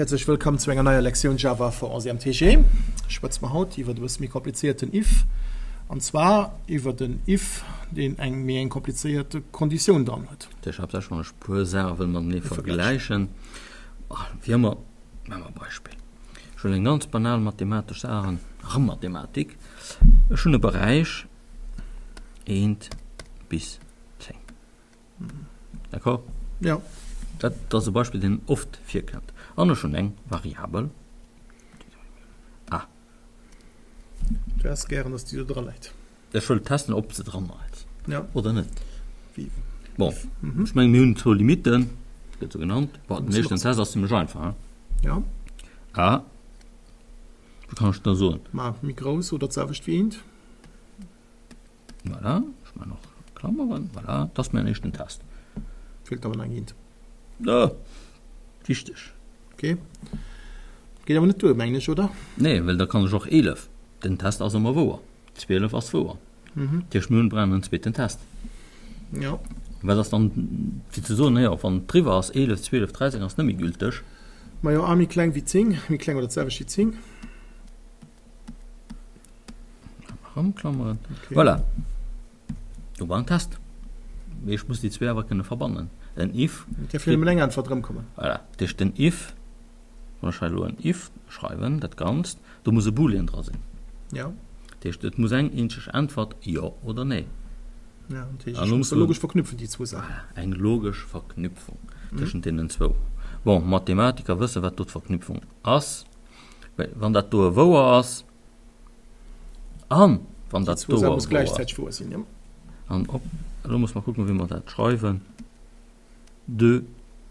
Häerzlech wëllkomm zu enger neier Lektioun Java for 11MTG. Schwätze mer haut iwwer e bësse méi komplizéierten if, an zwar iwwer en if, deen eng méi eng komplizéiert Konditioun dran huet. Ech haaptsächlech wann ech puer Saache wëll matenee vergläichen. Wéi ëmmer, maache mer e Beispill. Ech huelen eng ganz banal mathematesch Saach, erëm Mathematik. Ech hunn e Beräich eent bis 10. D'accord? Ja. Dat ass e Beispill, deen oft virkënnt. An ech hunn eng Variabel a. Du häss gären, dass déi do dra läit. Ech wëll testen, ob se dran läit. Ja. Oder net. Wéi? Bon, mhm. ech mengen, mir hunn zwou Limitten, gëtt sou genannt. Bon, den éischten Test ass zimmlech einfach. Hein? Ja. A. Wéi kann ech da soen? Ma méi grouss oder d'selwecht wéi eent? Voilà, ech man och Klammeren, voilà, dat ass mäin éischten Test. Feelt awer nach eng Int. Ja, wichteg. Ok. Geet awer net duer, mengen ech, oder? Nee, well da kann ech och 11. Den Test ass ëmmer wouer. 12 ass wouer. Mhm. Dat heescht, mir hunn brauchen en zweeten Test. Ja. Wat ass dann, fir ze soen, jo, wann et driwwer ass, 11, 12, 13 ass net méi gülteg. Majo, a méi kleng wéi 10, méi kleng oder d'selwecht wéi 10. Ramklammeren. Okay. Voilà. Do war en Test. Mee ech muss déi zwee awer kënne verbannen. En if. Et dierf nëmmen eng Äntwert erëmkommen. Voilà. Dat heescht den if, wann ech hei elo en if schreiwen, dat Ganzt, do muss e Boolean dra sinn. Ja. Dat heescht, et muss eng eenzeg Äntwert, jo oder nee. Ja, dat heescht, ech muss logesch verknüpfen, déi zwou Saachen. Voilà, eng logesch Verknüpfung mhm. tëschent deenen zwou. Bon, Mathematiker wësse wat do d'Verknüpfung ass. Well wann dat doe wouer ass, an wann dat doe muss gläichzäiteg wouer sinn, jo. An op, elo muss mer kucken, wéi mer dat schreiwen. De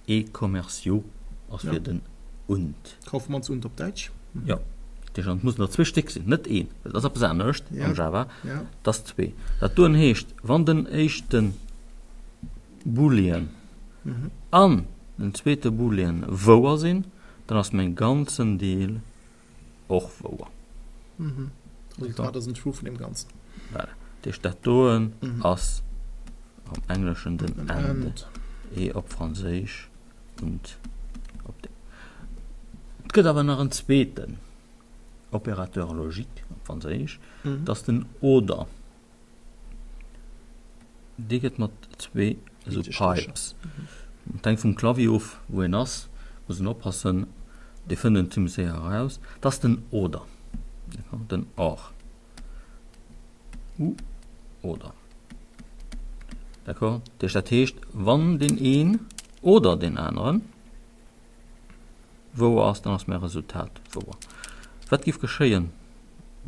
et commerciaux ass fir den und. Kaufmanns und op Däitsch. Jo. Dat heescht, an et mussen der zwee Stéck sinn, net een, well dat ass eppes anescht am Java. Dat ass zwee. Dat doen heescht, wann den éischte Boolean an den zweete Boolean wouer sinn, dann ass mäin ganzen Deel och wouer. Resultat ass en True vun deem Ganzen. Voilà. Dat heescht, dat doen ass am Engleschen den and, et op Franséisch und op de. Et gëtt awer nach en zweeten Opérateur logique op Franséisch, dat ass den oder. Dee gëtt mat zwee esou Pipes. Et hänkt vum Clavier of, wou een ass, muss een oppassen, dee fënnt en zimmlech séier eraus. Dat ass den oder, den or, u oder. D'accord? Dat heescht, wann deen een oder deen aneren Wouer ass, dann ass mäi Resultat wouer. Wat giff geschéien,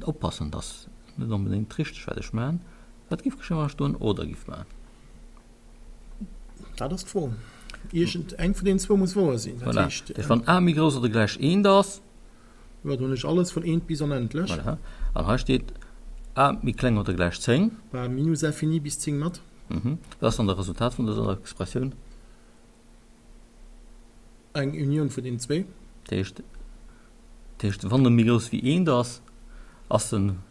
oppassen, dass net onbedéngt richteg wat ech maan, wat giff geschéien wann ech do en oder giff maan? Dat ass d'Fro. Iergend eng vun deenen zwou muss wouer sinn. Dat Voilà. heescht, Dat wann a méi grouss oder gläich eent ass. Jo, dann hunn ech alles vun eent bis onendlech. Voilà. An hei steet a méi kleng oder gläich 10. Bah, minus infini bis 10 mat. Mhm. Wat ass dann de Resultat vun dëser Expressioun? Eng Unioun vun deenen zwéi. Dat heescht, dat heescht, wann e méi grouss wéi eent ass, ass en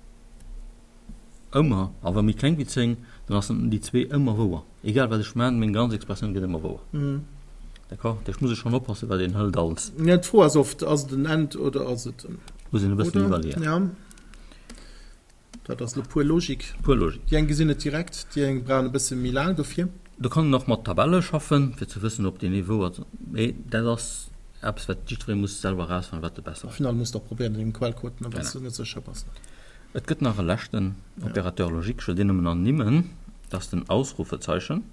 ëmmer, a wa méi kleng wéi 10, dann ass en déi zwee ëmmer wouer. Egal wat ech man, meng ganz Expressioun gëtt ëmmer wouer. Mm. D'accord? Dat heescht, muss ech schonn oppassen, wat een hëlt als. Ja, d'Fro ass oft, ass et en and oder ass et en. Muss een e bëssen iwwerleeën. Ja. Dat ass elo pur Logik. Pur Logik. Déi eng gesinn et direkt, déi eng brauchen e bësse méi laang dofir. Do kann een och mat Tabelle schaffen, fir ze wëssen, ob deen ee wou ass. Mee dat ass eppes, wat jiddweree muss selwer erausfannen, wat de besser. Au final muss de och probéieren, an dengem Quellcode, wann s de net sécher bass. Et gëtt nach e leschten Opérateur logique, ech wëll deen nëmmen ernimmen, dat ass den Ausrufezeichen.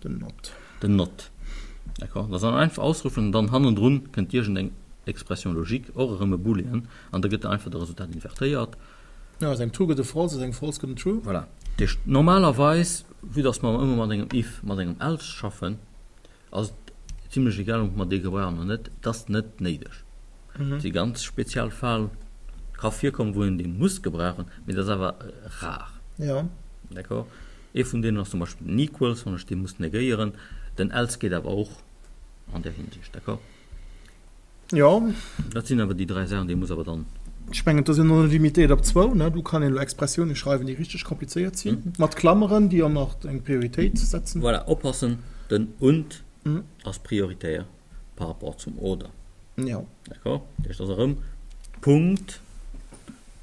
Den not. Den not. D'accord? Dat ass dann einfach ausruffen an dann hannendrun kënnt iergendeng Expression logique, och erëm e Boolean, an da gëtt einfach de Resultat invertéiert. Ja, aus engem True gëtt e False, aus engem False gëtt en True. Voilà. Dat heescht, normalerweis, vue dass mer ëmmer mat engem if, mat engem else schaffen, ass et zimlech egal, ob mer dee gebrauchen oder net, et ass net néideg. Et si ganz speziell Fäll, ka virkommen, wou een dee muss gebrauchen, mee dat ass awer rar. Ja. D'accord? Ee vun deenen ass zum Beispill den equals, wann ech dee muss negéieren. Den else geet awer och an där Hinsicht, d'accord? Jo. Dat sinn awer déi dräi Saachen, déi muss awer dann. Ech mengen, do sinn och net limitéiert op zwou, ne? Do kann een elo Expressioune schreiwen, déi richteg komplizéiert sinn, mat Klammeren, déi och nach eng Prioritéit setzen. Voilà, oppassen, den und ass prioritär par rapport zum oder. Jo. D'accord? Dat heescht, ass erëm Punkt,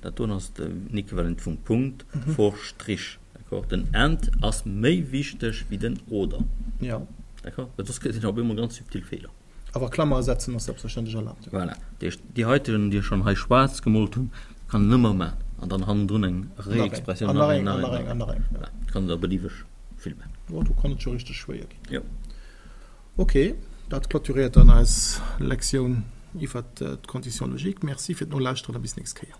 dat doen ass den Equivalent vum Punkt vor Strich. D'accord? Den and ass méi wichteg wéi den oder. Jo. D'accord? Well soss kritt een op eemol ganz subtil Feeler. Awer Klammere setzen ass selbstverständlech erlaabt. Voilà. Dat heescht, déi heiten, déi ech schonn hei schwaarz gemoolt hunn, kann een ëmmer maachen. An dann hannendrun eng Réexpressioun. An nach eng, an nach eng, an nach eng. Voilà. Kann der belieweg vill maachen. Jo, do kann et scho richteg schwéier ginn. Jo. Ok, dat clôturéiert dann eis Lektioun iwwert d'Condition logique. Merci fir d'Nolauschteren a bis nächst Kéier.